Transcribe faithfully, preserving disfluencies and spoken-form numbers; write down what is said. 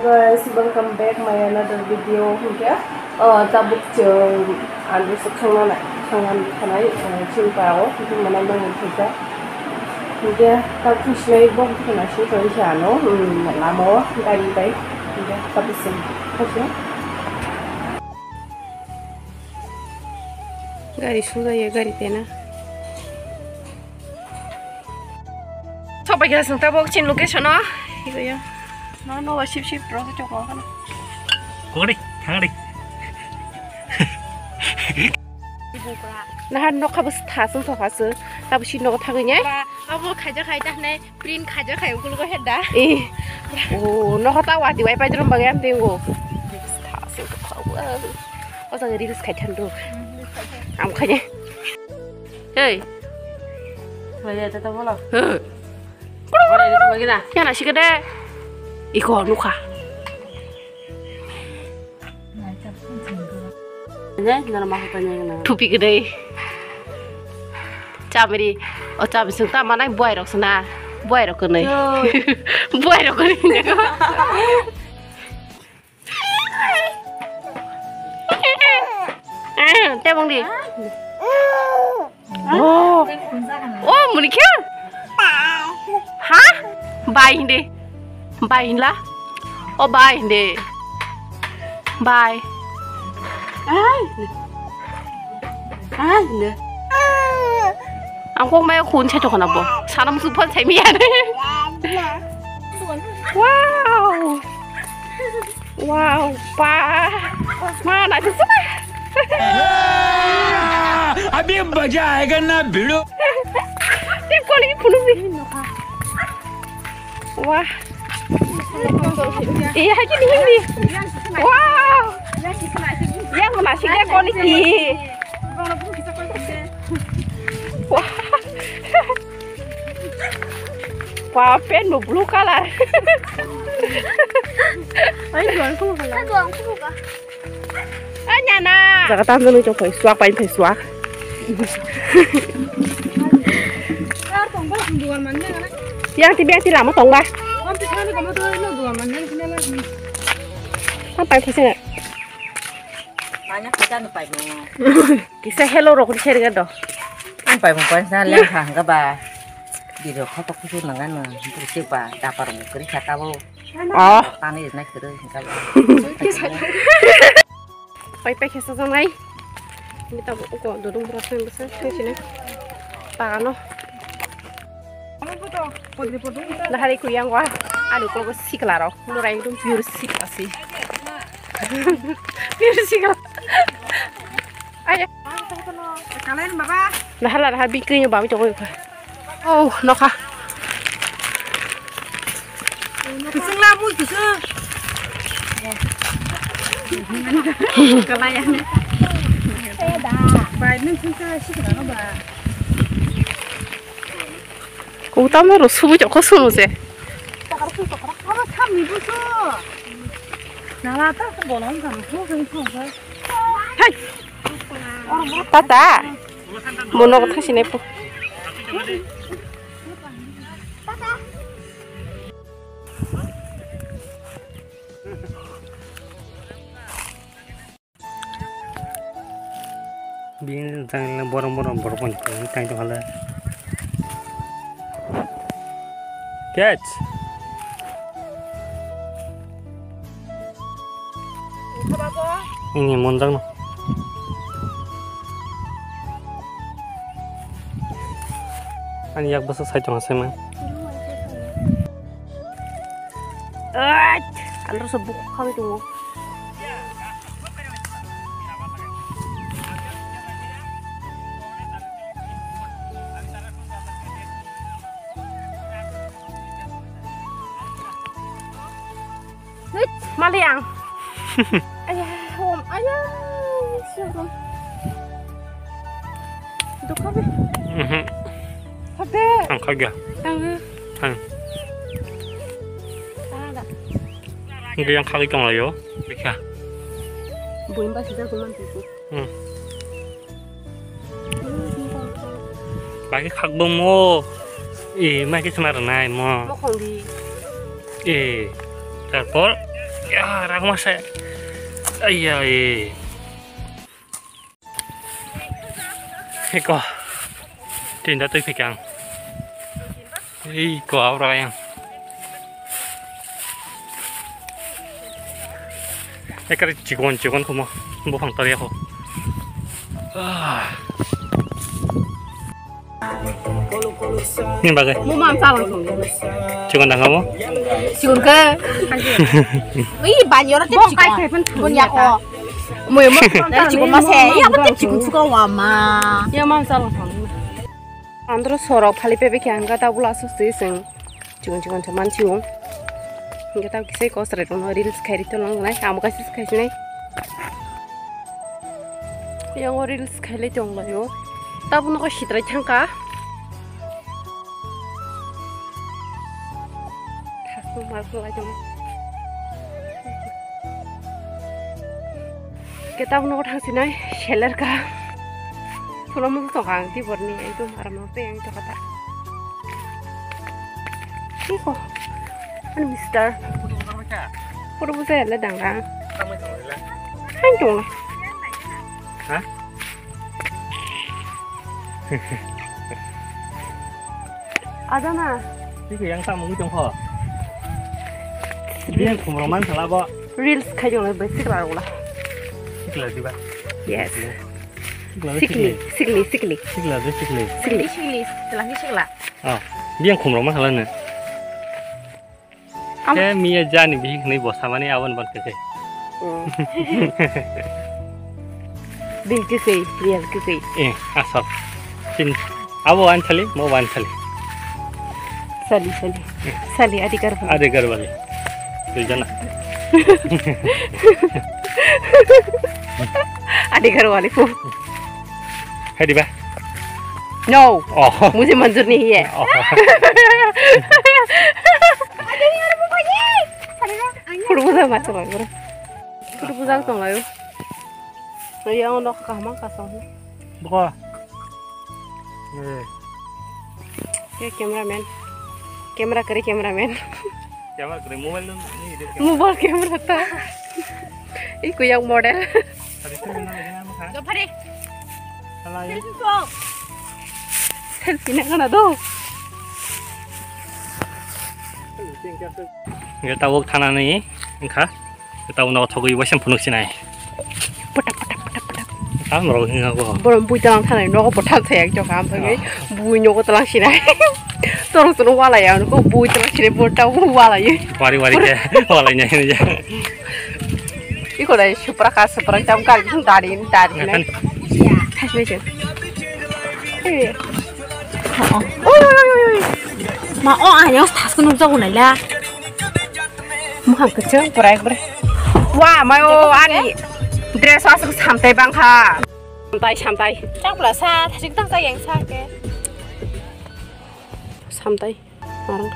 Guys, welcome back my another video. Hingke, oh, tabuk chwng andro se khangna nai, khangna thanai, eh, chwng pa o, hingke mana nang thika. Hingke, tabuk sinai bok khana se thoi se ano, hmm, lama o gari bai. Hingke, tabuk chwng, khasi. Gari sudai ya, gari tena. Sobai khe sung tabok chin location o. Hibayo. No, no, sip, sip, pro se chokma kana. Kori, thangri. Nahar nokha bus thasung thokha su. Tabu si nogo thangri ne? Abo khaja khai ta ne, print khaja khai ukul go heda. Eh. Oh, nokha ta wati wai pai drum bagai am tengo. Thasung thokha. O jaga reels khai thandu. Am khai ne. Hey. Khlai ya, tata bola. Huh. Bola, itu lagi dah. Yana sikade. Iko nukha. Ne, nana mahu tanya na. Thupi gede. Chamiri. O chamiri sung ta manai buai rok sana. Buai rok kene. Buai rok kene. Eh, tebong di. Oh. Oh, muni khe? Ha? Bai hindi. Bai hinla? Oh, bai hindi. Bai. Ai. Ai, hindi. Ang kok mai khun se tokona bo. Sanam su phone sai mi ya. Wow. Wow, pa. Ma, na tu sa. अभी मजा आएगा ना भिड़ो। Te koli phunu bi. Wah. Iya, hai kini, hai kini. Wow. Yang mana sih dia koli ki? Wah. Wah, pen bo blue color. Ai, duang ko ka. Duang ko ka. Anya na. Jaga tanjani chok phai suak, pai phai suak. Yang ti, yang ti lama tong ba. Tam pai phai sini. Kisa hello rok ni seri do. Ang pai phai sini leng kha hangga ba. Biro kha to kusu nangan no. Kusu ba dapar bo kri kha ta bo. Oh. Tani nai kiri hingkal. Pai pai khe sajaknai. Ini tabuk uko dodong bwrok se bwsa thang sini. Tagano. Nahari kuyang wa. Anu ko sikla rok. Murai dum pure sikla si. Pure sikla. Ayo. Kalain baba. Nahala naha bikri nyo bami chokoi kha. Oh, nokha. Kusung la, mui kusung. Kalayan. Bai, nung sung sa, si kena ba. Kau tamu ro subu chok ko sunu se. Aro kami busu. Nala ta bolong kan, ko kan ko. Hai. Tata. Mono kotha sini po. Bini jangla borong borong borok bai tong tang tong hala. Catch. Ini monjang no. Ani yak bwsa sai tong asai man. Ait, andro se buk khawi tongo. Hit, mali ang. Ayah, om, ayah, syukur. Dukha be. Mhm. Hade. Ang kagya. Tang. Tang. Ada. Hindi yang kaki kang layo. Bisa. Buin ba sida kuman tiku. Hmm. Bagi khakbong mo. Eh, mai ke sena renai mo. Mo khong di. Eh, tarpor. Ya, rang masa. Ai, ai. Eko. Tinda tui phikang. Ei, ko, abra yang. Ekar chikon, chikon kuma. Buphang tari ako. Ah. Ni bagai. Mo mam salon song. Chikon dang kamu? Chikon ke. Ih, banyo rata chikon. Bong kai kai pun bun ya ko. Mo mo. Chikon mas he. Ya betul chikon suka wama. Ya mam salon song. Andro sorok phali pebe kya angka tabula asus sing. Chikon chikon saman chikon. Hingke tamo kisa kosrai rok no reels khairi tonglangnai, amo kaisa se khaisinai. Yang o reels khailai tonglaio. Tabuk nogo sitrai thangka. Khasno mar khlai tong. Kita nogo thangsinai seller ka. Phulo mung tongkha ang tiborni ekdom aram no tei ang tongkha ta. Iko. Ani mister. Photo busa ya le dang dang. Hai tong. Ha? Adana. Tiko yang tak mungkin tongkho. Dia khumrok man sala bo. Reels khai jong le bai sikla rok la. Sikla diba? Yes. Sikla sikli, sikli, sikli. Sikla de sikli. Sikli. Sikli, sikla, sikla. Ah, dia khumrok man sala ne. Am- Ke miya jani bihik ni bosa mani abon ban khe. Oh. Bil kisei, real kisei. Eh, asal. Sin, abo wan sali, mo wan sali. Sali, sali. Sali, adi kar bali. Adi kar bali. Dui jana. Adi kar bali pu. Hai diba? No. Oh. Mujhe manzur nahi hai. Oh. Photo busa ma tong lai bro. Photo busa tong lai. Yang no kaham ka song. Boko. Eh. Ke cameraman. Camera kari cameraman. Camera kari mobile no ni de. Mobile camera ta. Iku yang model. Tadi tu mana lagi nama kan? Gapare. Salah ya. Selfie na kana do. Nge tawok thana ni engkha. Tawok no thogwi waisam phunuk sinai. Pata pata pata pata. Tam rok hinga go. Borom bui talang thanai nogo bo tham thai ekjok am thangwi bui nogo talang sinai. Torok tono wala ya ko bui talang sinai bo ta wala ye. Wari wari ke wala nya hinja. Iko dai supra ka supra jam kar jam dari dari nai. Khasne je. Eh. Oh, oh, oh, oh, oh. Ma o ayang thas ko nukjago naila. Mukhang kwchwng pura ekbare. Wa mayo ani dress o aswk samtai bangkha. Samtai samtai. Chakla sa thasik tang sa yang sa ke. Samtai. Arang.